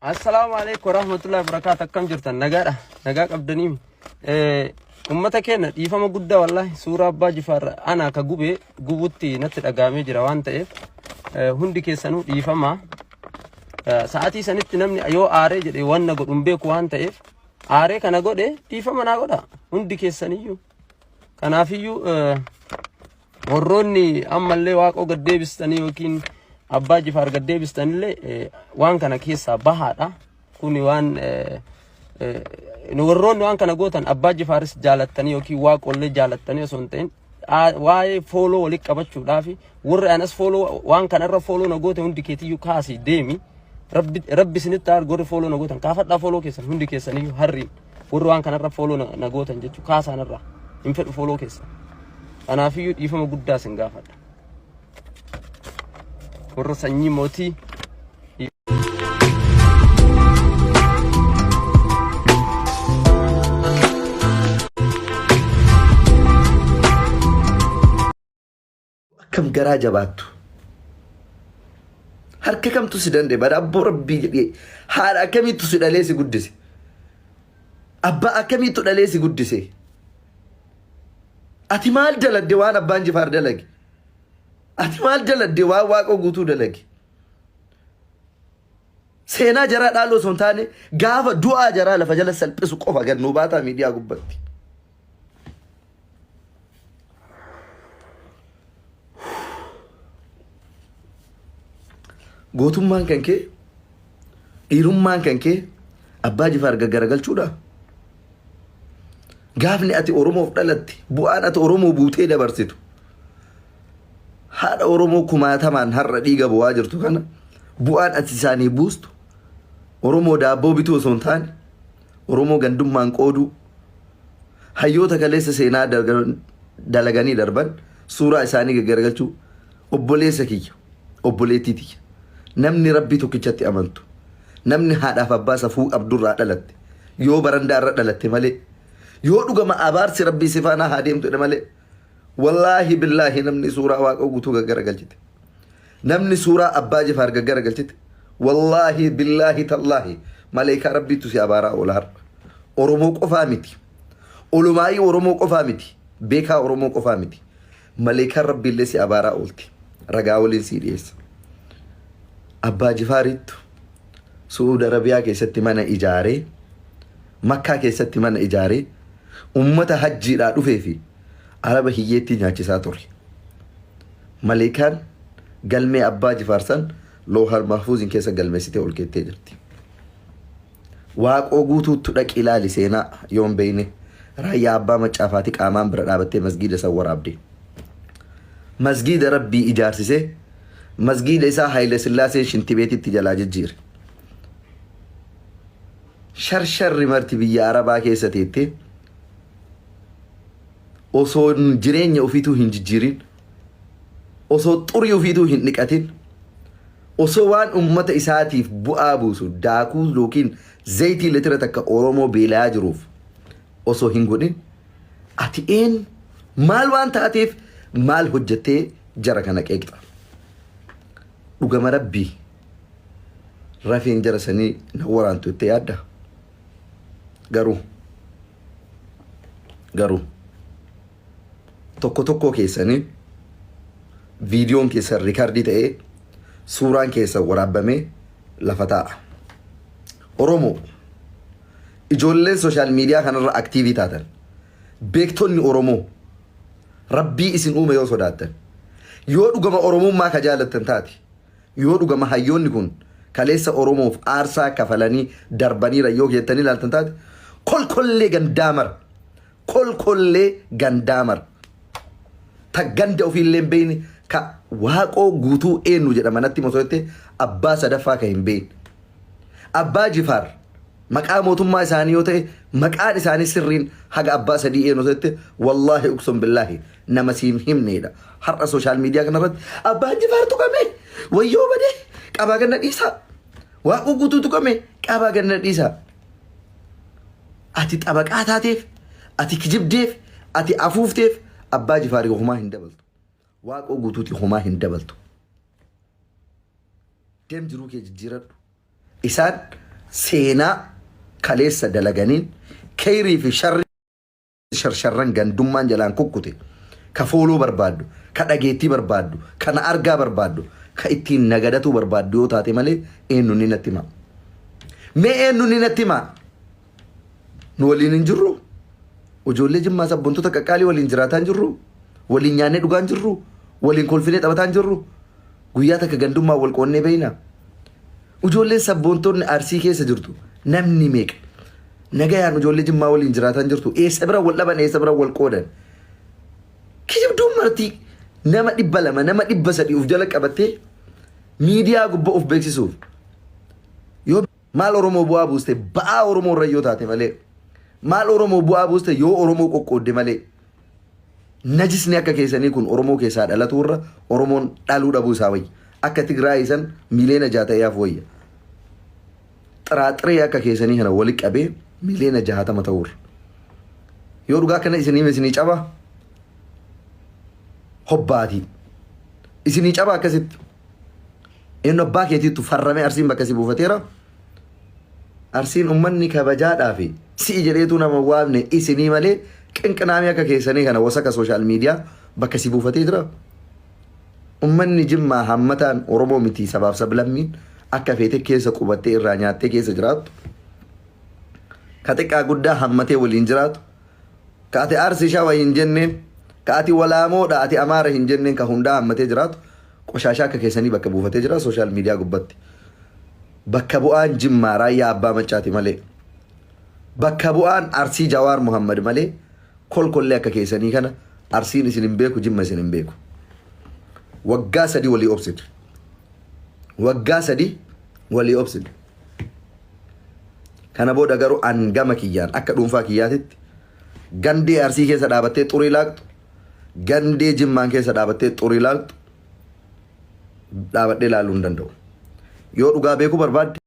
Assalaamu alaikum warahmatullahi wabarakatuh. Akkam jirtan? Nagaadha. Nagaa qabdanii. Ummata keenya, dhiifama guddaa. Wallahi suuraa Abbaa Jifaar ana ka gube gubutti natti dhagahamee jira waan ta'eef, hundi keessanuu dhiifama. Sa'aatii sanitti namni yoo aaree jedhe wanna godhu hin beeku waan ta'eef, aaree kana godhe, dhiifama naa godha hundi keessaniyyuu. Kanaafiyyuu warroonni ammallee Waaqoo gad deebistanii yookiin Abbaa Jifaar gad deebistanillee waan kana keessaa bahaadha. Kuni waan warroonni waan kana gootan Abbaa Jifaaris jaalattanii yookiin Waaqollee jaalattanii osoo hin ta'in, waa'ee follow walitti qabachuudhaaf. Warri anas follow waan kanarra follow na goote hundi keetiyyuu kaasii deemi. Rabbi rabbi isinitti haa argu. Warri follow na gootan kaafadhaa follow keessan hundi keessaniyyuu. Harriin warri waan kanarra follow na gootan jechuun kaasaanirraa hin fedhu follow keessan. Kanaafiyyuu dhiifama guddaa isin gaafadha. Warra sanyii mootii. Akkam garaa jabaattu. Harka kamtu si danda'e? Bada abboo rabbii jedhee, haadha akkamiittu si dhalee si guddise? Abbaa akkamiittu dhalee si guddise? Ati maal daladde waan Abbaan Jifaar dalage? Ati maal daladde waan Waaqoo Guutuu dalage? Seenaa jaraa dhaaluu osoo hin taane, gaafa du'aa jaraa lafa jala salphisu qofa gad nuu baataa miidiyaa gubbatti. Gootummaan kan kee, dhiirummaan kan kee Abbaa Jifaar gaggaragalchuudha. Gaafni ati Oromoof dhalatte, bu'aan ati Oromoo buutee dabarsitu, haadha Oromoo kumaatamaan har'a dhiiga bu'aa jirtu kana, bu'aan ati isaanii buustu Oromoo daabboo bituu osoo hin taane, Oromoo gandummaan qooduu, hayyoota kaleessa seenaa dalaganii darban suuraa isaanii gaggaragalchuu. Obboleessa kiyya, obboleettii tiyya, namni Rabbii tokkichatti amantu, namni haadhaaf abbaa safuu qabdurraa dhalatte, yoo barandaa irra dhalatte malee, yoo dhugama abaarsi Rabbii si faanaa haa deemtu jedhe malee, wallaahi billaahi, namni suuraa Waaqa Guutuu gaggaragalchite, namni suuraa Abbaa Jifaar gaggaragalchite, wallaahi billaahi tallaahi, maleekaa Rabbiitu si abaaraa oola har'a. Oromoo qofaa miti, olumaayii Oromoo qofaa miti, beekaa Oromoo qofaa miti, maleekaan Rabbiillee si abaaraa oolti. Ragaa waliin sii dhiyeessa. Abbaa Jifaariittu Su'uud Arabiyaa keessatti mana ijaaree, Makkaa keessatti mana ijaaree, ummata hajjiidhaa dhufee fi Araba hiyyeettii nyaachisaa ture. Maleekaan galmee Abbaa Jifaar san Loohal Mahfuuziin keessa galmeessitee ol keettee jirti. Waaqoo Guutuuttu dhaqi ilaali seenaa yoon beeyne. Raayyaa Abbaa Maccaafaati qaamaan bira dhaabattee masgiida san waraabde. Masgiida Rabbii ijaarsisee, masgiida isaa Haayile Sillaaseen shintibeetitti jalaa jijjiire. Sharsharri marti biyya Arabaa keessa teettee osoo jireenya ofiituu hin jijjiirin, osoo xurii ofiituu hin dhiqatin, osoo waan ummata isaatiif bu'aa buusu daakuu yookiin zayitii litira takka Oromoo beela'aa jiruuf osoo hin godhin, ati een maal waan taateef maal hojjettee jara kana qeeqxa? Dhugama Rabbii, rafeen jara sanii na waraantu jettee yaadda? Garuu tokko tokkoo keessanii viidiyoon keessan record ta'ee, suuraan keessan waraabamee lafa taa'a. Oromoo, ijoolleen social media kanarra active taatan, beektonni Oromoo, Rabbii isin uume yoo sodaattan, yoo dhugama Oromummaa ka jaalattan taate, yoo dhugama hayyoonni kun kaleessa Oromoof aarsaa kafalanii darbaniira yoo jettanii ilaaltan taate, kolkollee gandaa mara, kolkollee gandaa mara, ta ganda ofiillee hin beekne, ka Waaqoo Guutuu eenyu jedhama natti osoo jette abbaa sadaffaa ka hin beekne. Abbaa Jifaar maqaa mootummaa isaanii yoo ta'e, maqaan isaanii sirriin haga abbaa sadii eenyu osoo jette, wallaahi uqsum billaahi, nama siin himneedha. Har'a social media kanarratti Abbaan Jifaar tuqame, wayyoo badee, qabaa ganna dhiisaa. Waaqoo Guutuu tuqame, qabaa ganna dhiisaa. Ati xabaqaa taateef, ati kijibdeef, ati afuufteef Abbaa Jifaarii homaa hin dabaltu. Waaqoo Guutuuti homaa hin dabaltu. Deem, jiruu kee jijjiiradhu. Isaan Seenaa kaleessa dalaganiin keyrii fi sharri sharsharran gandummaan jalaan kukkute ka fooloo barbaaddu, ka dhageettii barbaaddu, ka na argaa barbaaddu, ka ittiin nagadatuu barbaaddu yoo taate malee eenyu inni natti himaa. Mee eenyu inni natti himaa? Nu waliin hin jirru? Ijoollee Jimmaa sabboontota qaqqaalii waliin jiraataa hin jirru? Waliin nyaannee dhugaa hin jirru? Waliin kolfinee taphataa hin jirru? Guyyaa takka gandummaa wal qoonnee beeyna? Ijoolleen sabboontonni Arsii keessa jirtu namni meeqa? Nagayaan ijoollee Jimmaa waliin jiraataa hin jirtu? Eessa bira wal dhaban, eessa bira wal qoodan? Kijibduun marti nama 200, nama 300 of jala qabattee miidiyaa gubbaa of beeksisuuf yoo maal Oromoo bu'aa buuste? Ba'aa Oromoo irra yoo taate malee, maal Oromoo bu'aa buuste? Yoo Oromoo qoqqoodde malee, najisni akka keessanii kun Oromoo keessaa dhalatu irra Oromoon dhaluu dhabuu isaa wayya. Akka Tigraay san miliyoona 6 ta'ee hafu wayya. Xiraaxiree akka keessanii kana wali qabee miliyoona 60 ta'uurra. Yoo dhugaa kana isinii isinii caba hobbaatii. Isinii caba akkasitti. Inni abbaa keetiittu farramee Arsiin bakka si buufateera. Arsiin uummanni kabajaadhaa fi si'i jedheetu nama waamne isinii malee qinqinaamii akka keessanii kana wasaka social media bakka si buufatee jira. Uummanni Jimmaa hammataan Oromoo miti, sabaaf sablammiin akka feete keessa qubattee irraa nyaattee keessa jiraattu. Ka xiqqaa guddaa hammatee waliin jiraatu. Ka ati Arsii, Shawa hin jenneen, ka ati Walaamoodha, ati Amaara hin jenneen, ka hundaa hammatee jiraatu qoshaashaa akka keessanii bakka buufatee jira social media gubbatti. Bakka bu'aan Jimmaa Raayyaa Abbaa Maccaati malee. Bakka bu'aan Arsii Jawaar Muhammad malee kolkollee akka keessanii kana Arsiin isin hin beeku, Jimma isin hin beeku. Waggaa 3 walii obsite. Waggaa 3 walii obsite. Kana booda garuu an gama kiyyaan akka dhuunfaa kiyyaatitti gandee Arsii keessa dhaabattee xurii laaqxu, gandee Jimmaan keessa dhaabattee xurii laaqxu dhaabadhee ilaaluu hin danda'u. Yoo dhugaa beekuu barbaadde